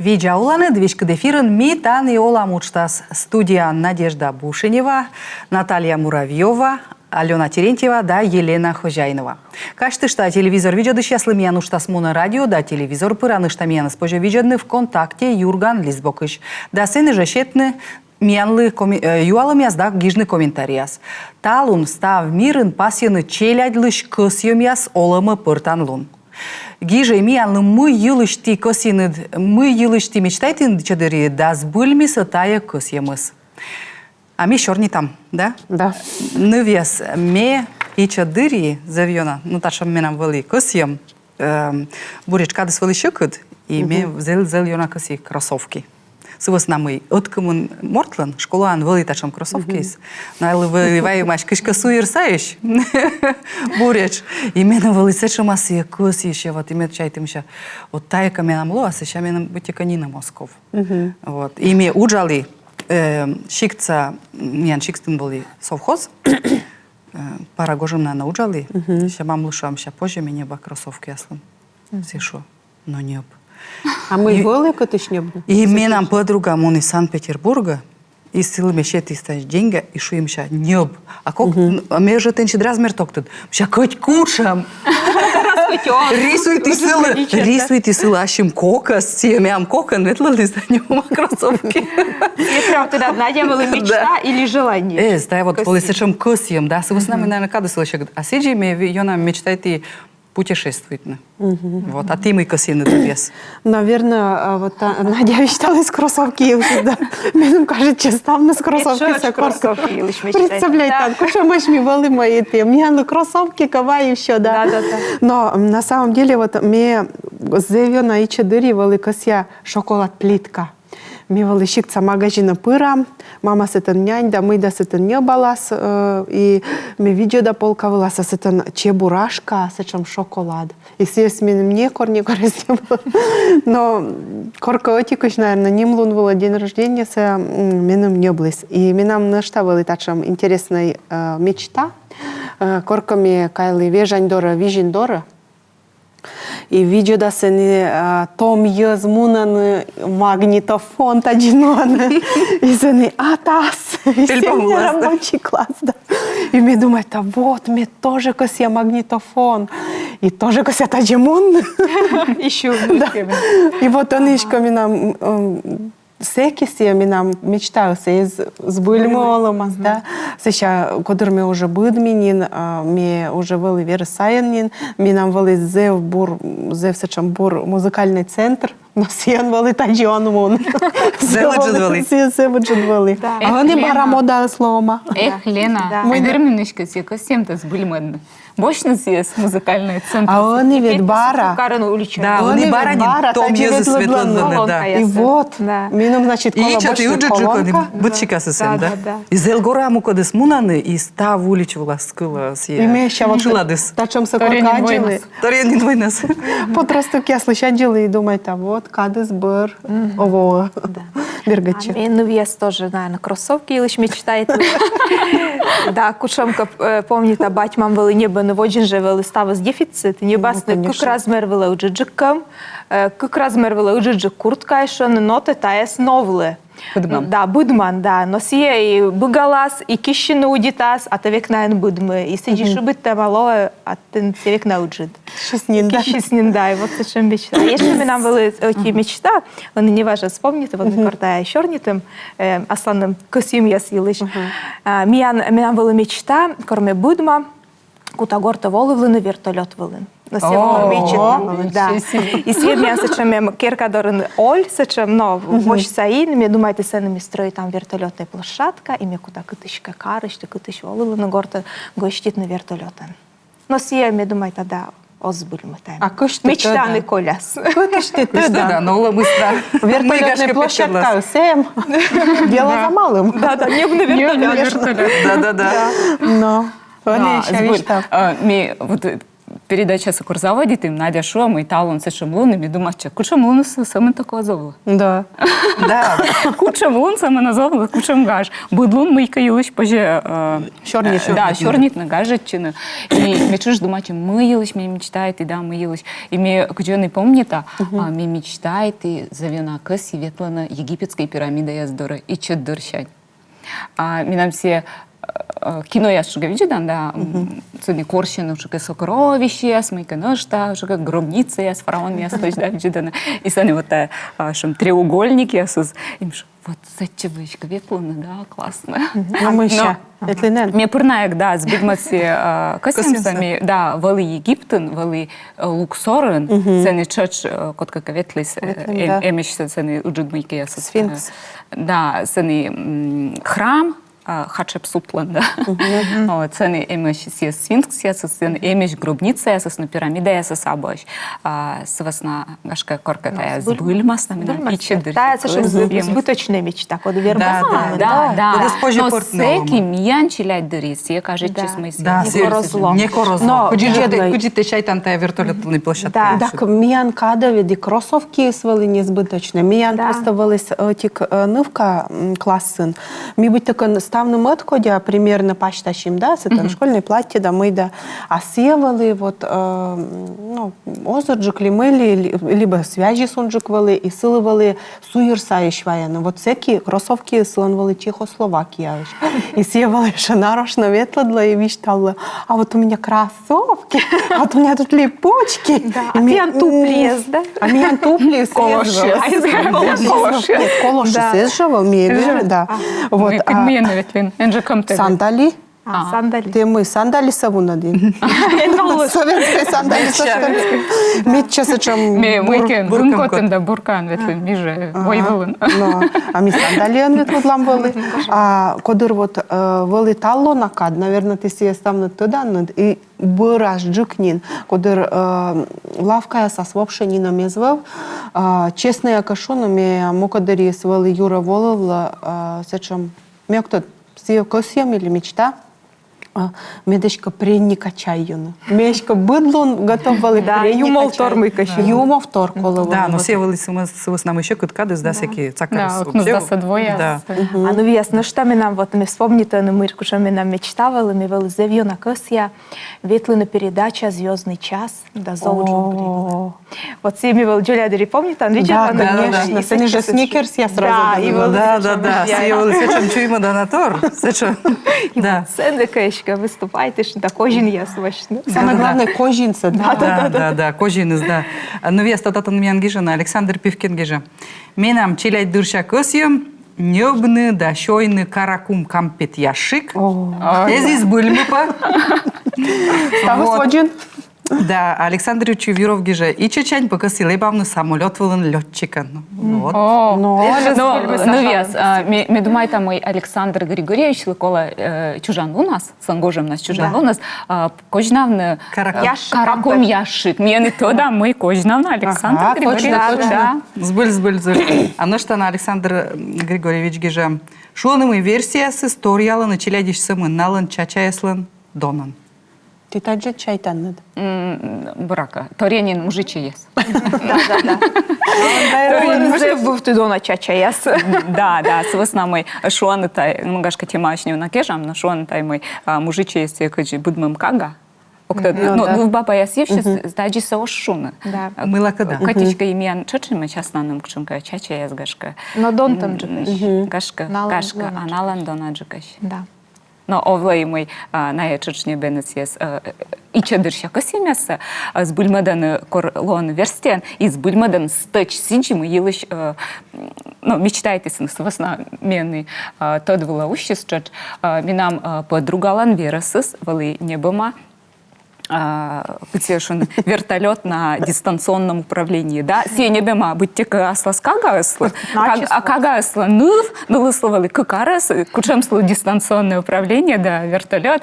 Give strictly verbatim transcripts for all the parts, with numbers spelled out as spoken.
Видза оланныд! Веськыд эфирын «Ми тані олам» уджтас. Студияын Надежда Бушенева, Наталья Муравьёва, Алёна Терентьева да Елена Хозяинова. Казьтышта, телевизор видзӧдысьяслы: миян уджтас мунӧ радио да телевизор пыр, а нӧшта миянӧс позьӧ видзӧдны ВКонтакте «Юрган» листбокысь. Да сэні жӧ сетны миянлы коме-, э, юалӧмъяс да гижны комментарийяс. Талун став мирын пасйӧны челядьлысь кӧсйӧмъяс олӧмӧ пӧртан лун. Гижӧй миянлы, мый йылысь ті кӧсйинныд, мый йылысь ті мечтайтінныд ичӧт дырйи, да збыльмис-ӧ тайӧ кӧсйӧмыс. А ми сёрнитам, да? Да. Нывъяс, ме ичӧт дырйи, зэв ёна, ну, татшӧм менам вӧлі кӧсйӧм, эм, буретш кадыс вӧлі сьӧкыд, и ме зэв, зэв ёна кӧсйи кроссовки. Сы вӧсна мый ӧткымын мортлӧн школаын вӧлі татшӧм кроссовкиыс. Налы вӧлі вайӧмаӧсь кыськӧ суйӧр сайысь. Буретш. И меным вӧлі сэтшӧмъяссӧ кӧсйысь, вот, и ме чайті, мися, вот тайӧ кӧ менам лоас, сэсся меным быттьӧкӧ нинӧм оз ков. Вот. И ме уджалі, э, сиктса, миян сиктын вӧлі совхоз, э, бара гожӧмнас на уджалі, сэсся мамлы шуа, мися, позьӧ менӧ ньӧбны кроссовкияслы. Сійӧ шуӧ: но ньӧб. А мый, вӧлі кӧтысь ньӧбны? И менам подруга муніс Санкт-Петербургӧ, и сылы ме сеті ставысь деньга, и шуи, мися, ньӧб. А кок, н-, а ме жӧ тэнсьыд размертӧ ог тӧд. Мися, кӧть кутшӧм. Рисуйті сылы, рисуйті сылы ассьым кокӧс, сійӧ меам кокӧн ветлӧдліс да ньӧбӧма кроссовки. И прям тогда Надя вӧлі мечта или желание? Э, тайӧ вот вӧлі сэтшӧм кӧсйӧм, да, сы вӧсна мый, наверно, кадыс вӧлі сьӧкыд. А сідзи ме ви-, ёна мечтайті путешествуйтны. Вот. А ті мый кӧсйинныд, нывъяс? Наверно, а, вот та, Надя мечталіс кроссовки йылысь, да. Меным кажитчӧ, ставныс кроссовкисӧ коркӧ. Кроссовки йылысь мечтайті. Представляйтан, кутшӧмӧсь ми вӧлім, и ті миянлы кроссовки кӧ вай, и всё, да. Да, да, да. Но, м, на самом деле, вот ме зэв ёна ичӧт дырйи вӧлі кӧсъя шоколад плитка. Ме вӧлі сиктса магазинӧ пырам, мама сэтӧн нянь да мый да сэтӧн ньӧбалас, э, и ме видзӧда полка вылас, а сэтӧн Чебурашка, сэтшӧм шоколад. И сійӧс меным некор, некор эз ньӧбны. Но коркӧ ӧтикысь, наверно, нимлун вылӧ, день рождениесӧ, м, меным ньӧбліс. И менам нӧшта вӧлі татшӧм интереснӧй, э, мечта. Э, коркӧ ме кайлі вежань дорӧ, Визин дорӧ. И видзӧда, сэні, а, том йӧз мунӧны, магнитофон тадзи нуӧны. И сэні атас, и сэні рабочий класс, да. И ме думайта, вот, ме тоже кӧсъя магнитофон. И тоже кӧсъя тадзи мунны. Ещё. Да. И вот ӧні эськӧ менам, м, Сэки сійӧ менам мечтаыс эз збыльмы олӧмас, да. Сэсся кодыр ме уже быдми нин, а, ме уже вӧлі верӧс сайын нин, менам вӧлі зэв бур, зэв сэтшӧм бур музыкальнӧй центр, но сійӧн вӧлі тадзи он мун. Зэв ыджыд вӧлі. Сійӧ зэв ыджыд вӧлі. Да. А ӧні бара модаыс лоӧма. Эх, Лена, да. Мый дыр нин эськӧ сійӧ кӧсйӧмтӧ збыльмӧдны. Босьтны сійӧс музыкальнӧй центр. А ӧні ведь бара. Карен улича. Да, ӧні бара нин, том йӧзыс ветлӧдлӧны, да. И вот, да. Меным, значит, колӧ босьтны колонка. Быд сикасыс эм, да. Да, да, да. И зэв гора мукӧдыс мунӧны, и став улич вылас кылӧ сійӧ. И ме сэсся вот шыладыс. Татшӧмсӧ коркӧ аддзылі. Торйӧн нин войнас. Подростокъяслысь аддзылі и думайта, вот, кадыс бӧр. Ого. Да. Бергӧдчӧ. А ме нывъяс тоже, наверно, кроссовки йылысь мечтайті. Да, кутшӧмкӧ, э, помнита, бать-мам вӧлі ньӧбӧны, водзын жӧ вӧлі ставыс дефицит. Ньӧбасны кык размер вылӧ ыджыдджык кӧм, э, кык размер вылӧ ыджыдджык куртка ещӧ, но тэ тайӧс новлы. Быдман. Да, быдман, да. Но сійӧ и быгалас, и киссьыны удитас, а тэ век на эн быдмы. И сідзи шыбитӧма лоӧ, а тэ век на ыджыд. Киссис нин, да. Киссис нин, да, и вот сэтшӧм мечта. Ещӧ менам вӧлі ӧти мечта, ӧні неважӧн вспомнита, вот ми кор тай сёрнитім, э, асланым кӧсйӧмъяс йылысь. А, миян, менам вӧлі мечта, кор ме быдма, кута гортӧ волывлыны вертолёт вылын. Но сійӧ вӧлі мечта вӧлі, да. И сійӧ миян сэтшӧм, эм, керка дорын оль сэтшӧм, но вочса ин, ме думайті, сэні ме стрӧита вертолётнӧй площадка, и ме кута кытыськӧ карысь, кытысь волывлыны гортӧ, гӧститны вертолётӧн. Но сійӧ, ме думайта, да, оз збыльмы тайӧ. А кысь тэ тӧдан? Мечтаӧн коляс. Кысь тэ тӧдан? Кысь тӧдан, но олӧмыс да. Вертолётнӧй площадкаыс эм. Дело за малым. Да, да, ньӧбны вертолёт. Да, да, да. Но. Ӧні ещӧ збыль. Мечта. А, ме вот, э, передачасӧ кор заводитім, Надя шуӧ, мый талун сэтшӧм лун, и ме думайтча, кутшӧм лун сӧмын тако оз овлы. Да. Да. Кутшӧм лун сӧмын оз овлы, кутшӧм гаж. Быд лун мыйкӧ йылысь позьӧ, э, Сёрнитны. Да, сёрнитны, гажӧдчыны. И ме тшӧтш думайтчи, мый йылысь ме мечтайті, да, мый йылысь. И ме кыдзи нӧ помнита, а, ме мечтайті зэв ёна кӧсйи ветлыны египетскӧй пирамидаяс дорӧ, ичӧт дырсянь. А менам сійӧ, э, кинояс тшӧтш видзӧдан, да, м, сэні корсьӧны тшӧтш сокровищеяс, мыйкӧ нӧшта, тшӧтш гробницаяс, фараонъяс, то есть, да, видзӧдан. И сэні вот, э, а, шуам, треугольникъясыс, и ме шуа, вот сэтчӧ бы эськӧ ветлыны, да, классно. Но мися, ветлін эн? Ме пыр на эг, да, збыльмӧдсӧ, э, кӧсйӧмсӧ, ме, да, вӧлі Египтын, вӧлі, э, Луксорын, сэні тшӧтш, э, кодкӧ ветліс, э, Ветлін, эм-, да. Эмӧсь сэні ыджыд мыйкӧясыс. Сфинкс. Да, сэні, м, храм, а, Хатшепсутлӧн, да. Вот, сэні эмӧсь сійӧ сфинксъясыс, сэні эмӧсь гробницаясыс, но пирамидаясыс абуӧсь. А, сы вӧсна, гашкӧ, коркӧ тайӧ збыльмас на менам ичӧт дыр. Тайӧ сэтшӧм збыточнӧй мечта, коді вермас. Да, да, да. Но сэки миян челядьдырйи сійӧ кажитчис, мый сійӧ. Да, не корозло. Не корозло. Но кыдзи тэ, кыдзи тэ чайтан тайӧ вертолётлӧн площадка. Да. Так миян кадӧ ведь и кроссовкиыс вӧлі незбыточнӧй. Миян просто вӧліс ӧтик, э, нывка, м, классын. Ми быттьӧкӧ ставным ӧткодя примерно пасьтасим, да, сэтӧн школьнӧй платье да мый да. А сійӧ вӧлі вот, э, ну, озырджык ли мый ли, ли-, либӧ связьыс унджык вӧлі, и сылы вӧлі суйӧрсайысь вайӧны. Вот сэки кроссовкиыс сылӧн вӧлі Чехословакияысь. И сійӧ вӧлі ещӧ нарошнӧ ветлӧдлӧ и висьталӧ: «А вот у меня кроссовки, а вот у меня тут липучки». Да, а миян туплиыс, да? А миян туплиыс. Калошиыс. Нет, калошиыс эз жӧ вӧв, ме верья, да. Вот, а мый нӧ ветлін, эн жӧ кӧмтӧг. Сандали. А, сандали. Тэ мый, сандалисӧ вунӧдін? Советскӧй сандалисӧ, что ли? Медся сэтшӧм. Ме мыйкӧ гын котӧн да буркаӧн ветлін, ми жӧ войвылын. Но, а ми сандалиӧн ветлӧдлам вӧлі. А кодыр вот, э, вӧлі талун на кад, наверно, ті сійӧс ставныд тӧданныд, и бӧрасджык нин, кодыр, э, лавкаясас вообще нинӧм эз вӧв. А, честнӧя кӧ шуны, ме мукӧддырйиыс вӧлі юрӧ волывлӧ, э, сэтшӧм, ме ог тӧд, сійӧ кӧсйӧм или мечта, а, мед эськӧ преника чаййыны. Ме эськӧ быд лун готов вӧлі преника чаййыны. Юмов тор мыйкӧ. Юмов тор колӧ вӧлі. Да, но сійӧ вӧлі сы вӧсна, мый сьӧкыд кадыс да, сэки цакарыс. Да, ӧкмысдасӧд вояс. Да. А нывъяс нӧшта менам, вот ме вспомнитӧны, мый кутшӧм менам мечта вӧлі, ме вӧлі зэв ёна кӧсъя ветлыны передача «Звёздный час» да Золушка. О. Вот сійӧ ме вӧлі дзоля дырйи, помнитан, видзӧдлан? Да, конечно. Сэні жӧ сникерсъяс сразу. Да, да, да. Сійӧ вӧлі сэтшӧм чуймӧдана тор. Сэтшӧм. Да. Сценкаын эськӧ выступайтыштны да козинъяс вӧчны. Самое главное, козинсӧ. Да, да, да, козиныс, да. Нывъяс, татӧн миян гижӧны, Александр Пивкин гижӧ: «Менам челядьдырся кӧсйӧм — ньӧбны да сёйны «Каракум» кампет ящик». Эз и збыльмы пӧ. Ставыс водзын. Да, Александр Чувьюров гижӧ: ичӧтсянь пӧ кӧсйи лэбавны самолёт вылын лётчикӧн». Вот. О, но, нывъяс, а, ме, ме думайта, мый Александр Григорьевичлы колӧ, э, чужан лунас, сылӧн гожӧмнас чужан лунас, а, козьнавны, э, «Каракум» ящик. Ми ӧні тӧдам, мый козьнавны Александр Григорьевич. Да. Збыль, збыль, збыль. А нӧшта на Александр Григорьевич гижӧ: «Шуӧны, мый версиясыс торъялӧны челядьысь сӧмын налӧн чачаяслӧн донӧн». Ті тадзи чайтанныд? М, буракӧ, торйӧн нин мужичӧйяс. Да, да, да. Торйӧн зэв вывті дона чачаяс. Да, да, сы вӧсна мый шуӧны тай, ну, гашкӧ, темаысь неуна кежам, но шуӧны тай, мый, а, мужичӧйяс сійӧ кыдзи быдмӧм кага. Ог тӧд, ну, нывбабаяс йывсьыс тадзисӧ оз шуны. Да. Мыйлакӧ да. Кӧть эськӧ и миян тшӧтш эмӧсь асланым кутшӧмкӧ чачаяс, гашкӧ. Но донтӧмджыкӧсь. Гашкӧ, гашкӧ, а налӧн донаджыкӧсь. Да. Но овлӧ и мый, а, найӧ тшӧтш ньӧбӧны сійӧс, э, ичӧт дырся кӧсйӧмъяссӧ, э, збыльмӧдӧны, кор лоӧны верстьӧӧн, и збыльмӧдӧны стӧч сідзи, мый йылысь, э, ну, мечтайтісны. Сы вӧсна ме ӧні, э, тӧд вылӧ усис тшӧтш, э, менам, э, подругалӧн верӧсыс вӧлі ньӧбӧма, а, кыдз сійӧ шуӧны, вертолёт на дистанционном управлении, да? Сійӧ ньӧбӧма быттьӧкӧ аслас кагаыслы. Каг-, а кагаыслӧн ныв, нылыслы вӧлі кык арӧс, кутшӧмсылы дистанционное управление, да, вертолёт.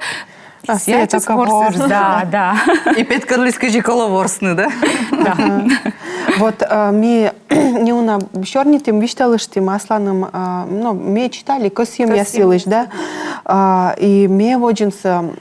А сійӧ только ворсыс. Да, да. И петкӧдліс, кыдзи колӧ ворсны, да? Да. Вот, э, ми неуна сёрнитім, висьталыштім асланым, э, ну, мечта ли, кӧсйӧмъяс йылысь, да? А, и ме водзынсӧ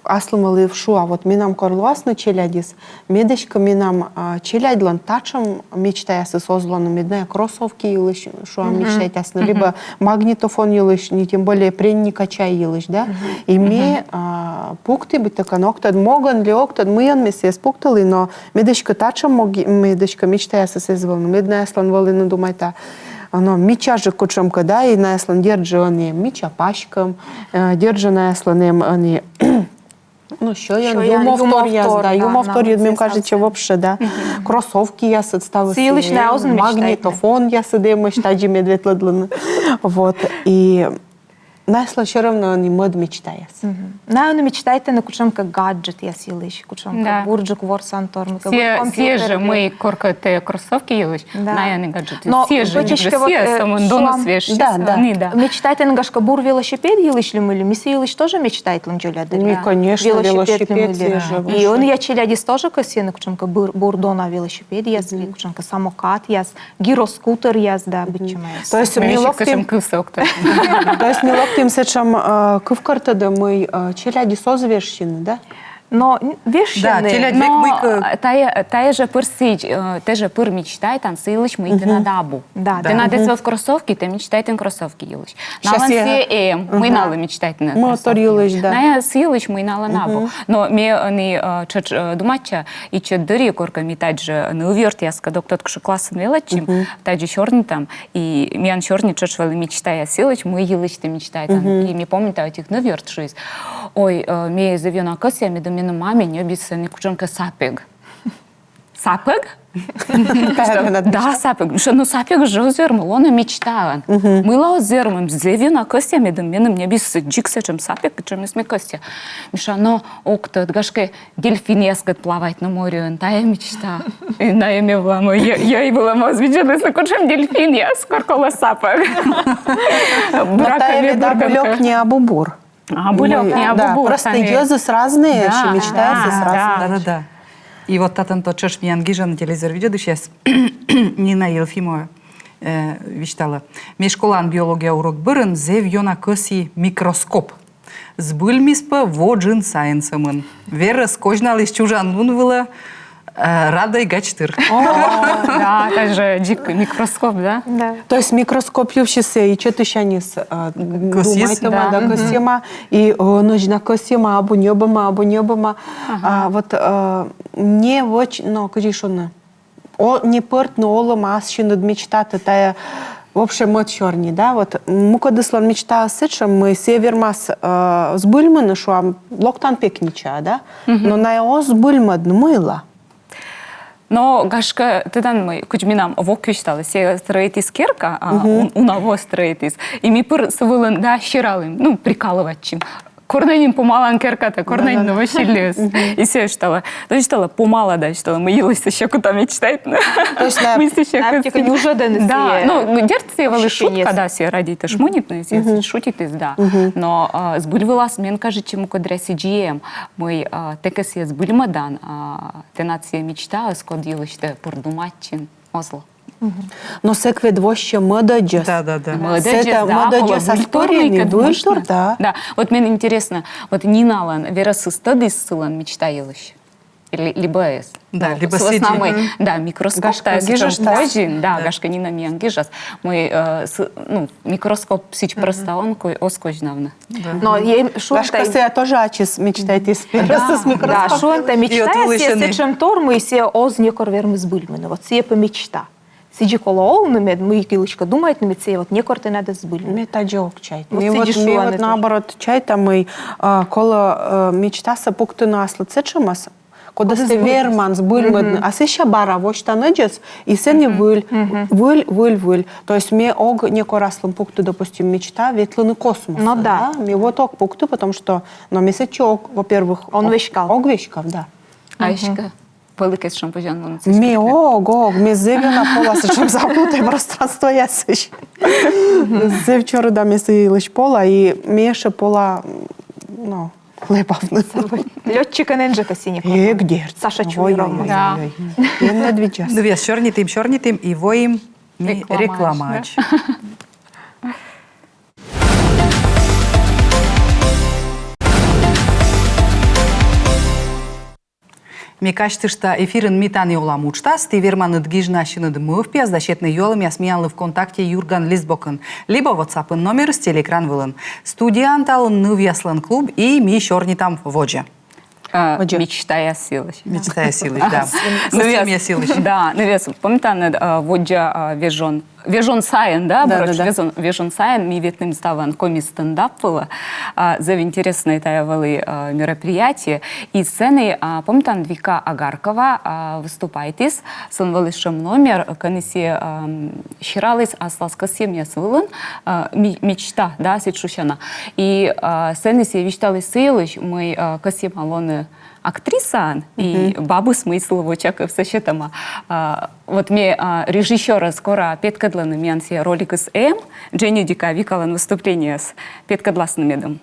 Аслым вӧлі шуа, вот менам кор лоасны челядьыс, мед эськӧ менам, а, челядьлӧн татшӧм мечтаясыс оз лоны, мед найӧ кроссовки йылысь, шуам, мечтайтасны, либӧ магнитофон йылысь, не тем более пряника чай йылысь, да? И ме, а, пукті быттьӧкӧ, ог тӧд, могӧн ли ог тӧд, мыйӧн ме сійӧс пуктылі, но мед эськӧ татшӧм мог-, мед эськӧ мечтаясыс эз вӧвны, мед наяслӧн вӧліны, думайта, но мичаджык кутшӧмкӧ, да, и наяслӧн дерт жӧ ӧні мича паськӧм, э, дерт жӧ наяслӧн эм ӧні ну, сёян, юмовторъяс, да, юмовторъяс, юмовторъяс, да, мем кажется, вообще, да. Кроссовкиясыд ставыс. Сійӧ йылысь найӧ оз мечтайтны. Магнитофонъясыд эмӧсь, тадзи мед ветлӧдлыны. Вот, и наяслӧн всё равно ӧні мӧд мечтаяс. Найӧ ӧні мечтайтӧны кутшӧмкӧ гаджетъяс йылысь, кутшӧмкӧ бурджык ворсан тор, мыйкӧ, сійӧ, сійӧ жӧ компьютер. Мый коркӧ тэ кроссовки йылысь, да, найӧ ӧні гаджет. Но сійӧ жӧ, сійӧ вот, сійӧ, э, сӧмын доныс вежсис. Да, да. Мечтайтӧны, гашкӧ, бур велосипед йылысь ли мый ли, ми сійӧ йылысь тоже мечтайтлім, дзоля дыр. Ну, конечно, велосипед ли мый ли. И ӧнія челядьыс тоже кӧсйӧны кутшӧмкӧ бур, бур дона велосипедъяс ли, кутшӧмкӧ самокатъяс, гироскутеръяс, да, быдсямаяс. То есть ми локтім, то есть ми локтім сэтшӧм, э, кывкӧртӧдӧ, мый, э, челядьыс оз вежсьыны, да? Но н-, вежсьӧны. Да, челядь век мыйкӧ. Тайӧ, тайӧ жӧ пыр сідз, э, тэ жӧ пыр мечтайтан сы йылысь, мый тэнад абу. Да, да. Тэнад эз вӧв кроссовки, тэ мечтайтан кроссовки йылысь. Налӧн сійӧ эм, мый налы мечтайтны. Мотор йылысь, да. Найӧ сы йылысь, мый налӧн абу. Но ме ӧні, э, тшӧтш, э, думайтча, ичӧт дырйи, коркӧ ми тадзи, э, нывъёртъяскӧд, ог тӧд, кутшӧм классын велӧдчим, тадзи сёрнитам, и миян сёрни тшӧтш вӧлі мечтаяс сы йылысь, мый йылысь тэ мечтайтан. И ме помнита, ӧтик нывъёрт шуис: ой, э, ме зэв ёна кӧсъя, медым меным мамӧ ньӧбис ӧні кутшӧмкӧ сапӧг. Сапӧг? Да, сапӧг. Мися, но сапӧг жӧ оз вермы, лоны мечтаӧн. Мыйла оз вермы? Зэв ёна кӧсъя, медым меным ньӧбис дзик сэтшӧм сапӧг, кутшӧмыс ме кӧсъя. Мися, но ог тӧд, гашкӧ, дельфинъяскӧд плавайтны морйын, тайӧ мечта. И найӧ ме вылӧ, мый, йӧй вылӧ, мый оз видзӧдлыны, кутшӧм дельфинъяс, кор колӧ сапӧг. Но тайӧ ведь абу лёк, не абу бур. Абу лёк, не абу бур. Просто йӧзыс разнӧй, ещё мечтаясыс разнӧй. Да, да, да. И вот татӧн то тшӧтш миян гижӧны телевизор видзӧдысьяс. Нина Елфимова, э, висьталӧ: ме школаын биология урок бӧрын зэв ёна кӧсйи микроскоп. Збыльмис пӧ во джын сайын сӧмын. Верӧс козьналіс чужан лун вылӧ, э, радӧй гач тыр. О, да, даже дзик микроскоп, да? Да. То есть микроскоп йывсьыс ичӧтысяньыс, э, думайтӧма да кӧсйӧма, и, э, нӧшта кӧсйӧма, абу ньӧбӧма, абу ньӧбӧма. А вот, э, не вӧч, но кыдзи шуны, о, не пӧртны олӧмӧ ассьыныд мечтатӧ, тайӧ вообще мӧд сёрни, да, вот мукӧдыслӧн мечтаыс сэтшӧм, мый сійӧ вермас, э, збыльмыны, шуам, локтан пекничаӧ, да, но найӧ оз збыльмӧдны, мыйла. Но, гашкӧ, тӧдан мый, кыдз менам вок висьталӧ, сійӧ стрӧитіс керка, а, ун-, уна во стрӧитіс. И ми пыр сы вылын, да, сералім, ну, прикалывайтчим. Кор нӧ нин помалан керкатӧ, кор нӧ нин вӧсиліс. И сійӧ висьталӧ. Да, висьталӧ, помала да, висьталӧ, мый йылысь сійӧ кута мечтайтны. То есть на... Мый сійӧ кӧсйӧ. Да, ну, дерт, сійӧ вӧлі шутка, да, сійӧ радейтӧ шмонитны, сійӧ шутитіс, да. Но, а, збыль вылас, мен кажитчӧ, мукӧддырйи сідзи эм, мый, а, тэ кӧ сійӧс збыльмӧдан, а, тэнад сійӧ мечтаыс, код йылысь тэ пыр думайтчин, оз ло. Но сэк ведь вообще мӧдӧдзӧс. Да, да, да. Мӧдӧдзӧс, да, мӧдӧдзӧс, колӧ выльтор, да. Да, вот мен интереснӧ, вот Ниналӧн верӧсыс тӧдіс сылӧн мечта йылысь? Ли-, либӧ эз? Да, либӧ сідзи. Да, микроскоп, гашкӧ, тайӧ гижыштас. Да, гашкӧ, Нина миян гижас. Мый, э, с-, ну, микроскоп сідз просто он ко-, оз козьнавны. Да. Но эм, шуам, гашкӧ, сійӧ тоже ачыс мечтайтіс. Да, просто с микроскопом. Да, шуам, тайӧ мечта, сійӧ сэтшӧм тор, мый сійӧ оз некор вермы збыльмыны. Вот сійӧ пӧ мечта. Сідзи колӧ овны, мед мый йылысь кӧ думайтны, мед сійӧ вот некор тэнад эз збыльмы. Ме тадзи ог чайт. Вот ме сідзи вот, ме шуам вот это. Наоборот чайта, мый, а, колӧ, э, мечтасӧ пуктыны аслыд сэтшӧмӧс, кодӧс тэ верман збыльмӧдны. А сэсся бара восьтан ӧдзӧс, и сэні выль, выль, выль, выль. То есть ме ог некор аслым пукты, допустим, мечта ветлыны космосӧ, да? Ме вот ог пукты, потому что, но ме сэтчӧ ог, во-первых, он ог веськав. Ог веськав, да. А эськӧ? Вӧлі кӧ сэтшӧм позянлун. Ме ог, ог, ме зэв ёна пола сэтшӧм замкнутӧй пространствоясысь. Зэв чорыда ме сы йылысь пола, и ме ещӧzwö пола, ну, лэбавны. Лётчикӧн эн жӧ кӧсйы некор. Эг, дерт. Саша Чуйров. Ой, ой, ой, ой. Эн ӧд видзас. Ну, весь сёрнитім, сёрнитім, и воим ми рекламаӧдз. Рекламаӧдз, да. Ме казьтышта, эфирын «Ми тані олам» уджтас, ті верманныд гижны ассьыныд мӧвпъяс да сетны юалӧмъяс миянлы ВКонтакте «Юрган» лист бокын либӧ WhatsApp-ын, номерыс телеэкран вылын. Студияын талун нывъяслӧн клуб, и ми сёрнитам водзӧ. А, Водзӧ. Мечтаяс йылысь. Мечтаяс йылысь, да. Нывъяс, нывъяс йылысь. Да, нывъяс, памятанныд, а, воддза, а, вежон, вежон сайын, да, Да, да, бур ӧтчыд, да. Вежон, вежон сайын ми ветлім ставӧн коми стендап вылӧ. А, зэв интереснӧй тайӧ вӧлі, а, мероприятие. И сэні, а, памятанныд, Вика Агаркова, а, выступайтіс, сэн вӧлі сэтшӧм номер, кӧні сійӧ, ам, сераліс аслас кӧсйӧмъяс вылын, а, ми-, мечта, да, сідз шусяна. И, а, сэні сійӧ висьталіс сы йылысь, мый, а, кӧсйӧма лоны актрисаӧн, и бабыс мый сылы вочакывсӧ сетӧма. А, вот ме, а, режиссёрӧс кора петкӧдлыны, миян сійӧ роликыс эм, дженьыдика Викалӧн выступлениеыс, петкӧдласны медым.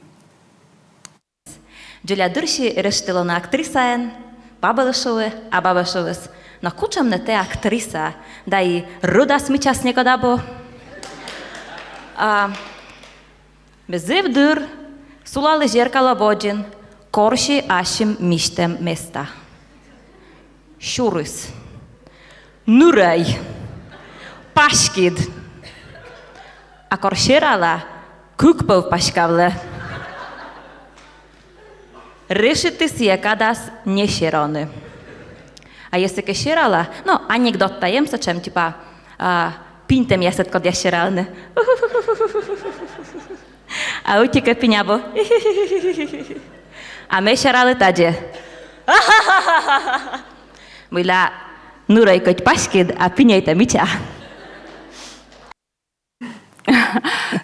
Дзоля дырси решитлі лоны актрисаӧн, бабылы шуи, а баба шуис: «Но кутшӧм нӧ тэ актриса, да и рӧдас мичаас некод абу». А, ме зэв дыр сулалі зеркало водзын, корси ассьым мисьтӧм места. Сюрис. Нырӧй. Паськыд. А кор серала, кык пӧв паськавлӧ. Решиті сійӧ кадас не серавны. А если кӧ серала, но, анекдот тайӧ эм сэтшӧм, типа, а, пиньтӧмъясыд кодъяс серавны. А ӧтикӧ пинь абу. А ме сералі тадзи. Мыйла нырӧй кӧть паськыд, а пиньӧй-тӧ мича.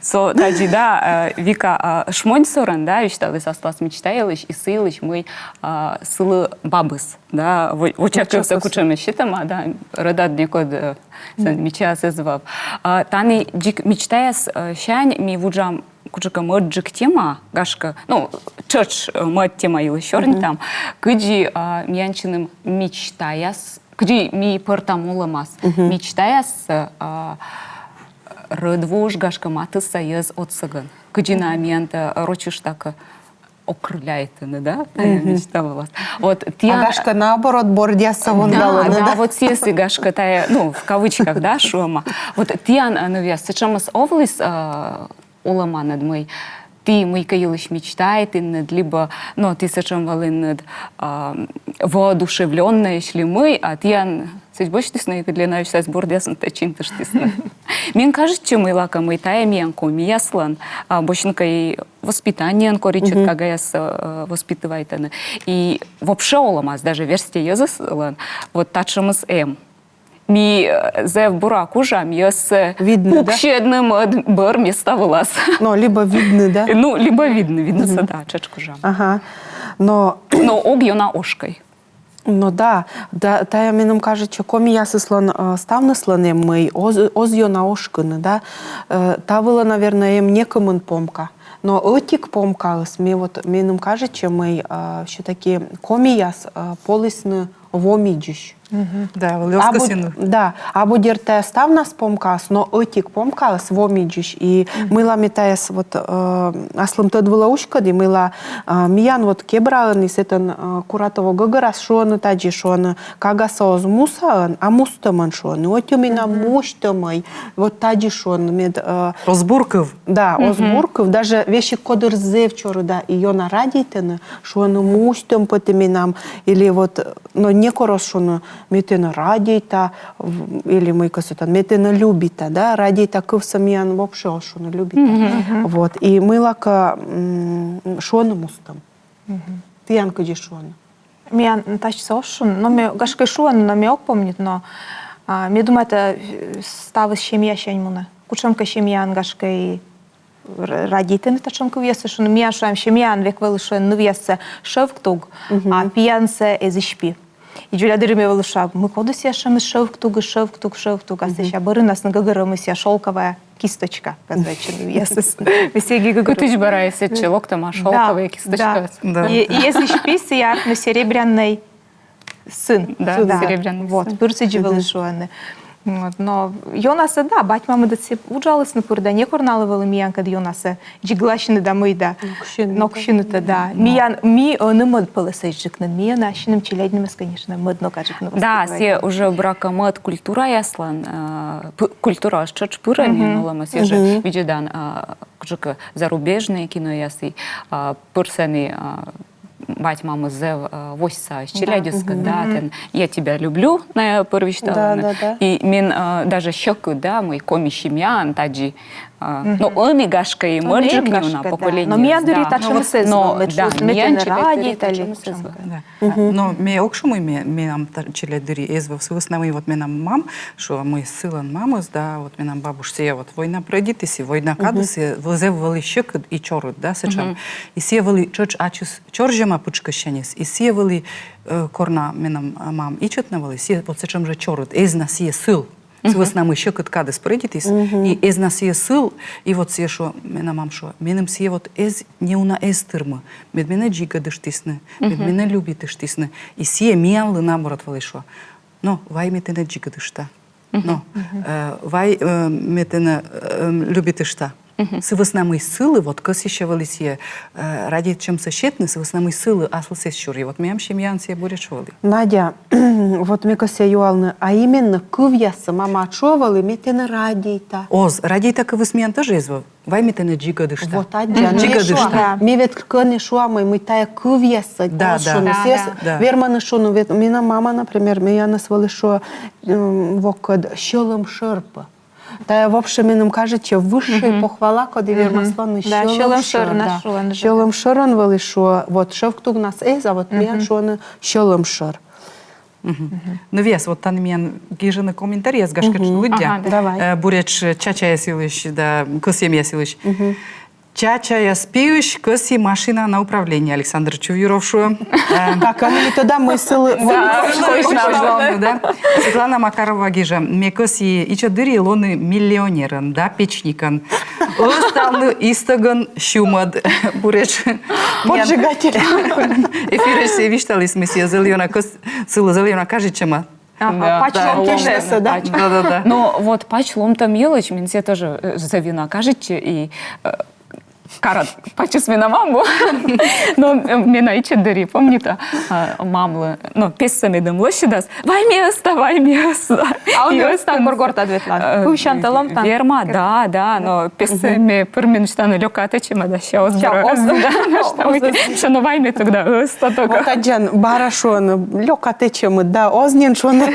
Со тадзи, да, э, Вика, э, шмонь сорӧн, да, висьталіс аслас мечта йылысь, и сы йылысь, мый, э, сылы бабыс, да, во-, вочакывсӧ, вочакывсӧ, кутшӧмӧсь сетӧма, да, рӧдад некод, э, сэн мичаас эз вӧв. А, тані дзик мечтаяс, э, сянь ми вуджам кутшӧмкӧ мӧдджык тема, гашкӧ, ну, тшӧтш, э, мӧд тема йылысь сёрнитам, кыдзи, а, миянлысь мечтаяс, кыдзи ми пӧртам олӧмас мечтаяс, а, рӧдвуж, гашкӧ, матысса йӧз отсӧгӧн. Кыдзи на миянтӧ, э, рочыштакӧ окрыляйтӧны, да? Тайӧ мечта вылас. Вот тіян... А гашкӧ, наоборот, бордъяссӧ вондалӧны, да? Да, вот сійӧс и, гашкӧ, тайӧ, ну, в кавычках, да, шуӧма. Вот тіян, э, нывъяс, сэтшӧмыс овліс, э, олӧманыд, мый ті мыйкӧ йылысь мечтайтінныд, либӧ, но, ті сэтшӧм вӧлінныд, а, воодушевлённӧйӧсь ли мый, а тіян сідз босьтісны, и кыдзи на висьталас, бордъясныд чинтыштісны. Мен кажитчӧ, мыйлакӧ, мый тайӧ миян, комияслӧн, а, босьтны кӧ и воспитаниеын, кор ичӧт кагаяс, э, воспитывайтӧны. И вообще олӧмас, даже верстьӧ йӧзыслӧн, вот татшӧмыс эм. Ми, э, зэв бура кужам йӧзсӧ... Видны, да? Пуксьӧдны мӧд бӧр места вылас. Но, либӧ видны, да? Ну, либӧ видны, виднысӧ, да, тшӧтш кужам. Ага. Но... Но ог ёна ошкӧй. Но да, да, тайӧ меным кажитчӧ, комиясыслӧн, э, ставныслӧн эм, мый оз, оз ёна ошкыны, да. Э, та вылӧ, наверно, эм некымын помка. Но ӧтик помкаыс, ме вот, меным кажитчӧ, мый, э, всё-таки комияс, э, полісны вомидзысь. Да, вӧлі оз кӧсйыны. Да, абу, дерт, тайӧ ставнас помкаыс, но ӧтик помкаыс вомидзысь. И мыйла ме тайӧс вот, э, аслым тӧд вылӧ уськӧді, мыйла, э, миян вот Кебраын и сэтӧн, э, Куратово гӧгӧрас шуӧны тадзи, шуӧны: кагасӧ оз мусаӧн, а мустӧмӧн, шуӧны. Ӧтемӧй на мустӧмӧй, вот тадзи шуӧны, мед, э, оз бур кыв. Да, оз бур кыв. Даже весиг кодыр зэв чорыда и ёна радейтӧны, шуӧны: мустӧм пӧтӧмӧй нам, или вот, но некор оз шуны: ме тэнӧ радейта, в-, или мыйкӧ сэтӧн, ме тэнӧ любита, да, радейта кывсӧ миян вообще оз шуны, любита. Вот, и мыйлакӧ, м, шуӧны мустӧм. Тіян кыдзи шуӧны? Миян тадзсӧ оз шуны, но ме, гашкӧ, шуӧны, но ме ог помнит, но, а, ме думайта, э, ставыс семьясянь мунӧ. Кутшӧмкӧ семьяын, гашкӧ, и р-, радейтӧны татшӧм кывъяссӧ шуны. Миян, шуам, семьяын век вӧлі шуӧны нывъяссӧ шӧвк туг, а пиянсӧ эзысь пи. И дзоля дырйи ме вӧлі шуа, мый кодӧс сійӧ сэтшӧмыс шӧвк тугыс, шӧвк туг, шӧвк туг, а сэсся бӧрынас нӧ гӧгӧрвоӧны, сійӧ шёлковая кисточка, оказывается, нывъясыс. Ме сэки гӧгӧрвоа. Кытысь бара эстчӧ локтӧма шёлковая кисточка. Да. И, и эзысь пи сійӧ артмӧ серебряный сын. Да, серебряный сын. Вот, пыр сідзи вӧлі шуӧны. Вот, но ёнасӧ, да, бать-мамыд сійӧ уджалісны пыр да, некор налы вӧлі миянкӧд ёнасӧ дзигласьны да мый да. Ноксьыны. Ноксьыны-тӧ, да. Миян, ми ӧні мӧд пӧлӧсӧ эз ыджыд нин, ми ӧні ассьыным челядьнымӧс, конечно, мӧд ног аджык нин. Да, сійӧ уже, буракӧ, мӧд культураяслӧн, э, п-, культураыс тшӧтш пырӧ нин олӧмӧ, сійӧ жӧ видзӧдан, э, кутшӧмкӧ зарубежнӧй кинояс и, э, пыр сэні, э, бать-мамыс зэв, э, восьсаӧсь челядьыскӧд, да, тэн «Я тебя люблю», найӧ пыр висьталӧны. Да, да, да. И мен, э, даже сьӧкыд, да, мый коми семьяын тадзи, э, но ӧні, гашкӧ, и мӧдджык нин уна поколениеыс, да. Но миян дырйи татшӧмыс эз вӧв, да, миян челядь дырйи татшӧмыс эз вӧв. Да. Но ме ог шу, мый ме, менам та-, челядь дырйи эз вӧв, сы вӧсна мый вот менам мам шуӧ, мый сылӧн мамыс, да, вот менам бабуш, сійӧ вот война прӧйдитіс, и война кадыс сійӧ вӧ-, зэв вӧлі сьӧкыд и чорыд, да, сэтшӧм. И сійӧ вӧлі тшӧтш ачыс чорзьӧма пытшкӧссяньыс, и сійӧ вӧлі, э, кор на менам, а, мам ичӧт на вӧлі, сійӧ вот сэтшӧм жӧ чорыд, эз на сійӧ сыл. Сы вӧсна мый сьӧкыд кадыс прӧйдитіс, и эз на сійӧ сыл, и вот сійӧ шуӧ, менам мам шуӧ, меным сійӧ вот эз, неуна эз тырмы, мед менӧ дзигӧдыштісны, мед менӧ любитыштісны, и сійӧ миянлы, наоборот, вӧлі шуӧ: «Но, вай ме тэнӧ дзигӧдышта. Но, э, вай, э, ме тэнӧ, э, любитышта». Сы вӧсна мый сылы, вот кӧсйыссьӧ вӧлі сійӧ, э, радейтчӧмсӧ сетны, сы вӧсна мый сылы аслыс эз сюр. И вот миянлысь семьяын сійӧ буретш вӧлі. Надя, вот ме кӧсъя юалны, а именно кывъяссӧ мамаыд шуӧ вӧлі: «Ме тэнӧ радейта»? Оз, «радейта» кывйыс миян тоже эз вӧв. «Вай ме тэнӧ дзигӧдышта». Вот аддзан. Дзигӧдышта. Ме ведь кӧні шуа, мый, мый тайӧ кывъяссӧ. Да, да. Шуны. Да, да. Верманныд шуны, ведь менам мама, например, миянӧс вӧлі шуӧ, м, воккӧд, сьӧлӧм шӧр пӧ. Тайӧ вообще, меным кажитчӧ, высшая похвала, коді вермас лоны. Да, сьӧлӧм шӧр, да. Сьӧлӧм шӧрӧн вӧлі шуӧ, вот шӧвк тугнас эз, а вот миян шуӧны сьӧлӧм шӧр. Ну, весь, вот тані миян гижӧны комментарийяс, гашкӧ, лыддя. Ага, да. Давай. Э, буретш чачаяс йылысь да кӧсйӧмъяс йылысь. Чачаяс пиысь кӧсйи машина на управление, Александр Чувьюров шуӧ. Э, как они тогда мыслы. Да, точно, да. Светлана Макарова гижӧ: «Ме кӧсйи ичӧт дырйи лоны миллионерӧн, да, печникӧн. Ӧзталны истӧгӧн сюмӧд». Буретш. Поджигатель. Эфирысь висьталіс, мый сійӧ зэв ёна кӧс-, сылы зэв ёна кажитчӧма. Ага, да, пач ломтӧмсӧ, да? Да, да, да. Но вот пач ломтӧм йылысь мен сійӧ тоже, э, зэв ёна кажитчӧ, и, э, карад пачыс менам абу. Но, э, менам ичӧт дырйи, помнита, а, мамлы, но песӧ медым лӧсьӧдас: «Вай ме ӧзта, вай ме ӧзта». А он и ӧзта, гор-гортад ветлан. Э, пывсянтӧ ломтан. Верма, да, да, но песӧ ме пыр, мен шуӧны, лёка тэчӧма да, ща оз бара. Ща оз, да. Что, но вай ме тогда ӧзта тока. Вот аддзан, бара шуӧны, лёка тэчӧмыд да, оз нин шуны,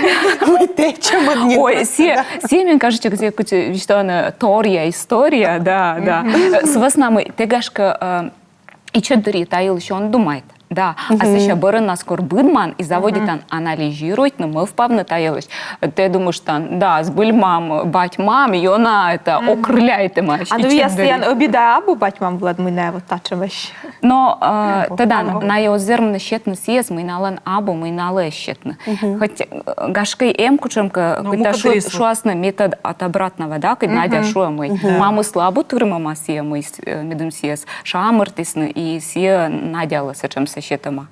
мый тэчӧмыд нин. Ой, сійӧ, сійӧ, мен кажитчӧ, сійӧ кыдз висьталӧны, теория, история, да, да. Э, сы вӧсна мый тэ, гашкӧ, э, ичӧт дырйи та йылысь он думайт. Да, а сэсся бӧрыннас кор быдман и заводитан анализируйтны, мӧвпавны та йылысь, тэ думыштан: да, збыль мам, бать-мам ёна, это, окрыляйтӧмаӧсь. А ну, если он обида абу бать-мам вылад, мый найӧ вот татшӧмӧсь. Но, э, тӧдан, найӧ оз вермыны сетны сійӧс, мый налӧн абу, мый налы эз сетны. Хоть, э, гашкӧ, эм кутшӧмкӧ, но кыдз тай шу-, шуасны, метод от обратного, да, кыдз Надя шуӧ, мый мамыслы абу тырмӧма сійӧ, мый с-, э, медым сійӧс шамыртісны, и сійӧ Надялы сэтшӧмсӧ сетӧма.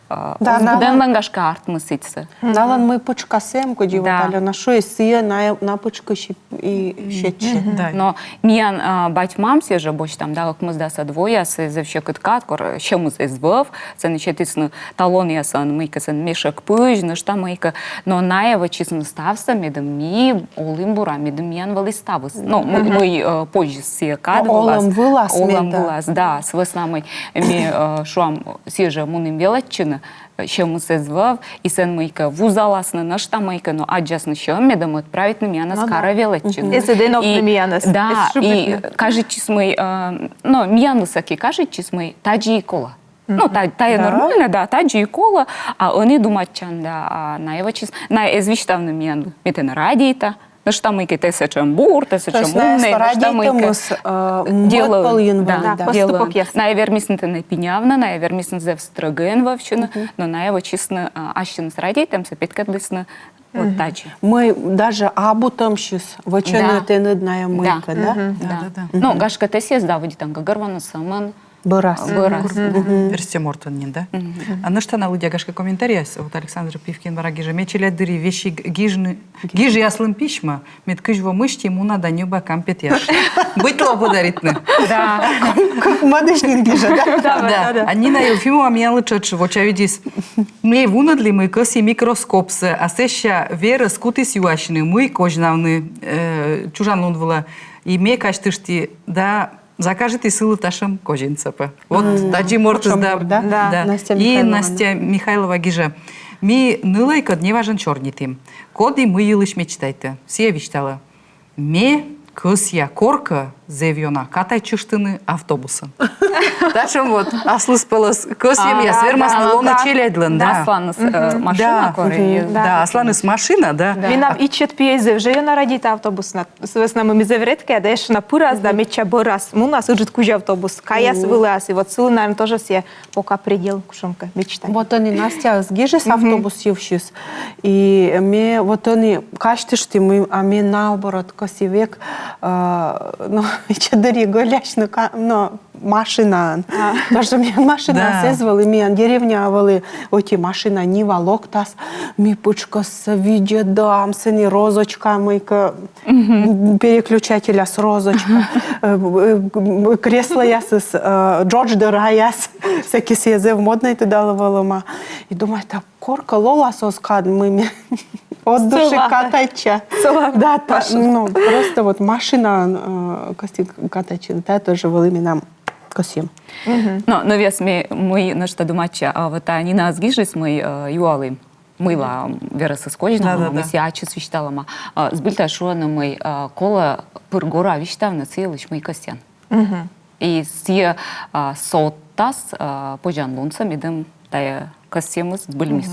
Э, да, оз быдӧнлӧн, гашкӧ, артмы сідзсӧ. Налӧн мый пытшкас эм, кыдзи вот Алёна шуӧ, сійӧ на, на пытшкысь и сетчӧ. Да. Но миян, а, бать-мам сійӧ жӧ босьтам, да, ӧкмысдасӧд воясӧ, зэв сьӧкыд кад, кор сьӧмыс эз вӧв, сэн сетісны талонъясӧн мыйкӧ, сэн мешӧк пызь, нӧшта мыйкӧ, но найӧ вӧчисны ставсӧ, медым ми олім бура, медым миян вӧлі ставыс. Но мы, мый, э, позьӧ сійӧ кад вылас. Олӧм вылас, олӧм вылас, да, сы вӧсна мый ми, э, шуам, сійӧ жӧ мунім велӧдчыны, сьӧмыс эз вӧв, и сэн мыйкӧ вузаласны, нӧшта мыйкӧ, но аддзасны сьӧм, медым отправитны миянӧс карӧ велӧдчыны. Эз эновтны миянӧс. Да, и кажитчис, мый, э, но миянлы сэки кажитчис, мый тадзи и колӧ. Ну, та-, тайӧ нормально, да, тадзи и колӧ, а ӧні думайтчан, да, а найӧ вӧчис, найӧ эз висьтавны миянлы, ме тэнӧ радейта, нӧшта мыйкӧ, тэ сэтшӧм бур, тэ сэтшӧм умнӧй, нӧшта мыйкӧ. Делӧ, да, поступокъяс. Найӧ вермисны тэнӧ пинявны, найӧ вермисны зэв стрӧгӧйӧн вӧвны, но найӧ вӧчисны, а, ассьыныс радейтӧмсӧ петкӧдлісны вот тадзи. Мый даже абутӧмсьыс вӧчӧны тэныд найӧ мыйкӧ, да? Да, да, да. Ну, гашкӧ, тэ сійӧс заводитан гӧгӧрвоны сӧмын, Бӧрас. Бӧрас. Верстьӧ мортӧн нин, да? А нӧшта на лыддя, гашкӧ, комментарийяс. Вот Александр Пивкин бара гижӧ: «Ме челядьдырйи весиг гижны, гижи аслым письмӧ, мед кызь во мысти муна да ньӧба кампетъяс». Быть лоӧ подаритны. Да. Мӧдысь нин гижӧ, да? Да, да, да. А Нина Елфимова миянлы тшӧтш вочавидзис: «Ме вунӧдлі, мый кӧсйи микроскопсӧ, а сэсся верӧс кутіс юасьны, мый козьнавны, э, чужан лун вылӧ. И ме казьтышті да закажиті сылы татшӧм козинсӧ пӧ». Вот тадзи мортыс, да. Да. Да. Настя И Михайлова. Настя Михайлова гижӧ: «Ми нылӧйкӧд неважӧн сёрнитім, коді мыйылысь мечтайтӧ». Сійӧ висьталӧ: «Ме кӧсъя коркӧ зэв ёна катайтчыштны автобусӧн». Татшӧм вот аслыспӧлӧс кӧсйӧмъяс вермасны лоны челядьлӧн, да. Асланыс э, машина Да. корӧ. Да, асланыс машина, да. Менам ичӧт пиӧй зэв жӧ ёна радейтӧ автобуснад. Сы вӧсна мый ме зэв редкӧя, да ещӧ на пырас, да медся бӧрас мунас ыджыд кузь автобус. Каяс вылас, и вот сылы, наверное, тоже сійӧ пока предел, кутшӧмкӧ мечта. Вот ӧні Настяыс гижис автобус йывсьыс. И ме вот ӧні казьтышті, мый, а ме наоборот кӧсйи век, э, ну, челядьдырйи гӧлясьны ка-, но, машинаӧн. Потому что миян машина эз вӧв, и миян деревняын вӧлі ӧти машина, Нива, локтас. Ми пытшкӧссӧ видзӧдам, сэні розочка, мыйкӧ, переключателяс розочка, э, э, креслоясыс, э, джодждӧраяс. Всякӧй сійӧ зэв моднӧй тыдалӧ вӧлӧма. И думайта, коркӧ лолас оз кад, мый ме от души катайтча. Да, та-, ну, просто вот машинаӧн, э, кӧсйи катайтчыны, тайӧ тоже вӧлі менам кӧсйӧм. Но, но весь ме, мый нӧшта думайтча, а вот а Нинаыс гижис, мый э, юалі, мыйла верӧсыс козьнавлӧма, мый сійӧ ачыс висьталӧма. А збыль тай шуӧны, мый э, колӧ пыр гора висьтавны сы йылысь, мый кӧсъян. И сійӧ а, содтас а, позянлунсӧ, медым тайӧ кӧсйӧмыс збыльмис.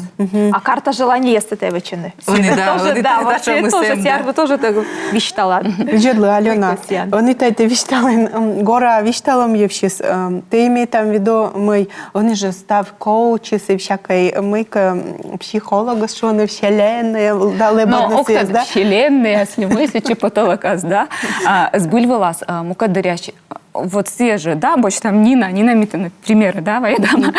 А карта желаний эстӧ тай вӧчӧны. Ӧні, да, Тоже, ӧні да, та-, вот татшӧм тоже мысль, да. Сійӧ тоже так висьтала. Видзӧдлы, Алёна, Кӧсъян. ӧні тай тэ висьталін, м, гора висьталӧм йывсьыс, м, тэ имейтан в виду, мый ӧні жӧ став коучыс и всякӧй, мыйкӧ, м, психологыс шуӧны, вселенная, да, Но лэбӧдны ок сійӧс, тӧд, да? вселенная, если мы, если чё, потолокас, да? А, збыль вылас, а, мукӧд дырйи, вот сійӧ жӧ, да, босьтам там Нина, Нина Митина, примеры, да, вайӧдам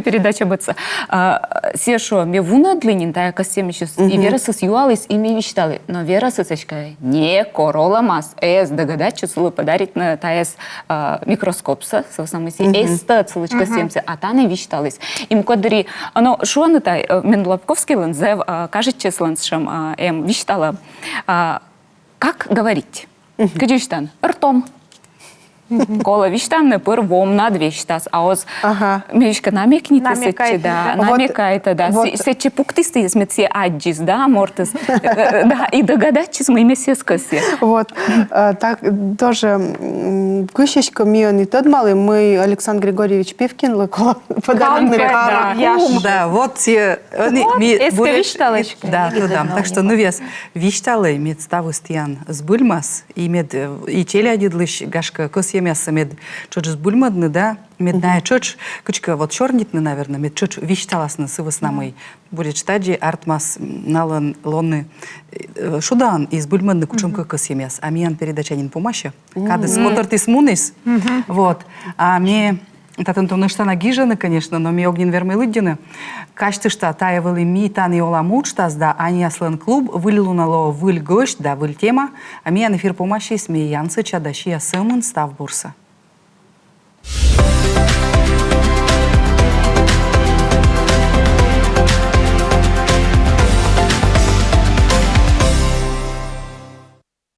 передача быдса. А, сійӧ шуӧ, ме вунӧдлі нин тайӧ кӧсйӧмысь, и верӧсыс юаліс, и ме висьталі. Но верӧсыс эськӧ некор олӧмас эз догадайтчы сылы подаритны тайӧс а, микроскопсӧ, сы вӧсна мый сійӧ эз тӧд сылысь кӧсйӧмсӧ, а тані висьталіс. И мукӧд дырйи, но шуӧны тай, э, мен Лобковскийлӧн зэв а, кажитчис, сылӧн сэтшӧм а, эм висьталӧм. А, как говорить? Кыдзи висьтавны? Ртом. Колӧ висьтавны пыр вомнад весьтас, а оз, ме эськӧ намекниті сэтчӧ, да, намекайтӧ, да. Сэтчӧ пуктісны, мед сійӧ аддзис, да, мортыс. Э, да, и догадайтчис, мый ме сійӧс кӧсйи. Вот, э, так тоже, м, кыдз эськӧ ми ӧні тӧдмалім, мый Александр Григорьевич Пивкинлы колӧ подаритны каркум. Да, вот сійӧ, ӧні ми Эськӧ висьталӧ эськӧ. Да, тӧдам. Так что, нывъяс, висьталӧй, мед ставыс тіян збыльмас, и мед, э, и челядьыдлысь, гашкӧ, кӧсйӧмъяссӧ мед тшӧтш збыльмӧдны, да, мед найӧ тшӧтш кыдзкӧ вот сёрнитны, наверно, мед тшӧтш висьталасны, сы вӧсна мый буретш тадзи артмас налӧн лоны, э, шудаӧн и збыльмӧдны кутшӧмкӧ кӧсйӧмъяс. А миян передача нин помасьӧ. Кадыс котӧртіс-муніс. Вот. А ме татӧн то нӧшта на гижӧны, конечно, но ме ог нин вермӧй лыддьыны. Казьтышта, тайӧ вӧлі «Ми тані олам» уджтас да «Аньяслӧн клуб», выльлунӧ лоӧ выль гӧсть да выль тема. А миян эфир помасис, ме янсӧдча да сиа сӧмын став бурсӧ.